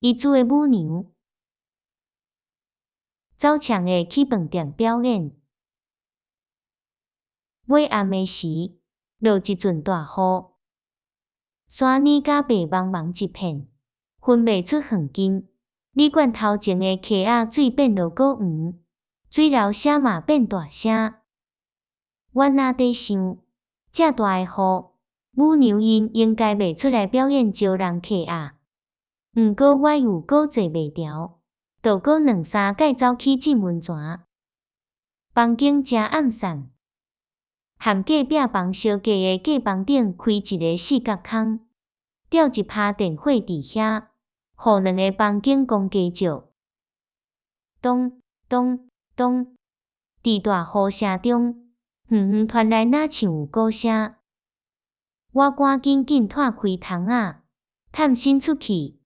伊煮的舞娘，走場的去飯店表演。尾暗的時，落一陣大雨，山暝甲白茫茫一片，分袂出遠近。旅館頭前的溪仔水變落閣黃，水流聲嘛變大聲。我哪佇想，遮大的雨，舞娘𪜶應該袂出來表演招人客矣。毋過我又閣坐袂牢，就閣兩三擺走去浸溫泉。房間誠暗散，和隔壁房相隔的隔房頂開一个四角孔，吊一拋電火佇遐，予兩个房間講雞笑。咚咚咚，佇大雨聲中，遠遠傳來若像有鼓聲。我趕緊緊拖開窗仔，探身出去。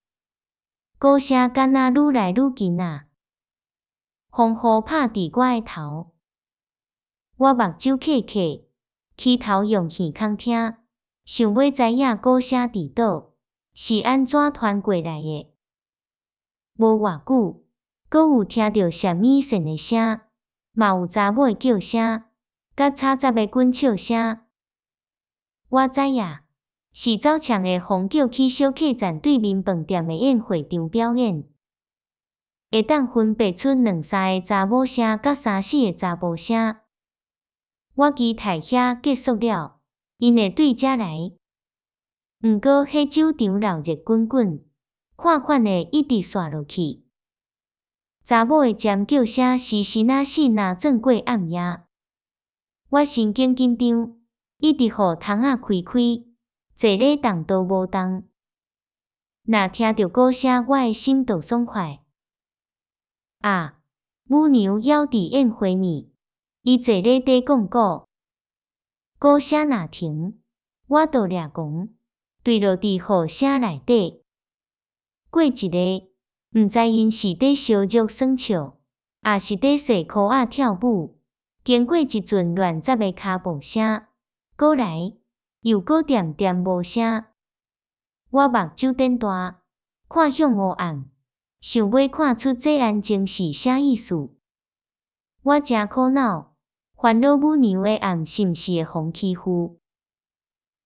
鼓聲敢若愈來愈近矣！風雨拍佇我的頭，我目睭瞌瞌，起頭用耳孔聽，想欲知影鼓聲佇佗，是按怎傳過來的。無偌久，閣有聽著啥物線的聲，嘛有查某的叫聲，佮吵雜的滾笑聲。我知影，是走牆的紅叫去小客棧對面飯店的宴會場表演，會當分辨出兩三个查某聲佮三四个查埔聲。我期待遐結束了，𪜶會對遮來。毋過彼酒場鬧熱滾滾，款款的一直紲落去。查某的尖叫聲時時若死若轉過暗夜。我神經緊張，一直予窗仔開開，坐咧動都無動。若聽著鼓聲，我的心就爽快。啊，舞娘猶佇宴會呢，伊坐咧底講鼓，鼓聲若停，我就掠狂，墜落佇雨聲內底。過一下，毋知𪜶是佇相約耍笑，抑是佇踅箍仔跳舞。經過一陣亂雜的跤步聲，閣來，又閣恬恬無聲。我目睭瞪大，看向黑暗，想欲看出這安靜是啥意思。我誠苦惱，煩惱舞娘的暗是毋是會予欺負。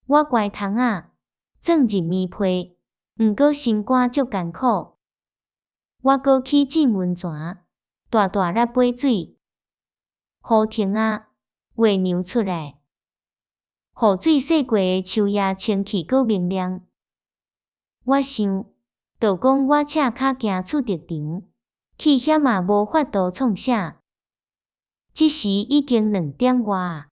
我關窗仔，鑽入棉被，毋過心肝足艱苦。我閣去浸溫泉，大大粒杯水。雨停啊，月娘出來，雨水洗過的樹葉清氣閣明亮。我想，就講我赤跤行出浴場，去遐嘛無法度創啥。這時已經2點外。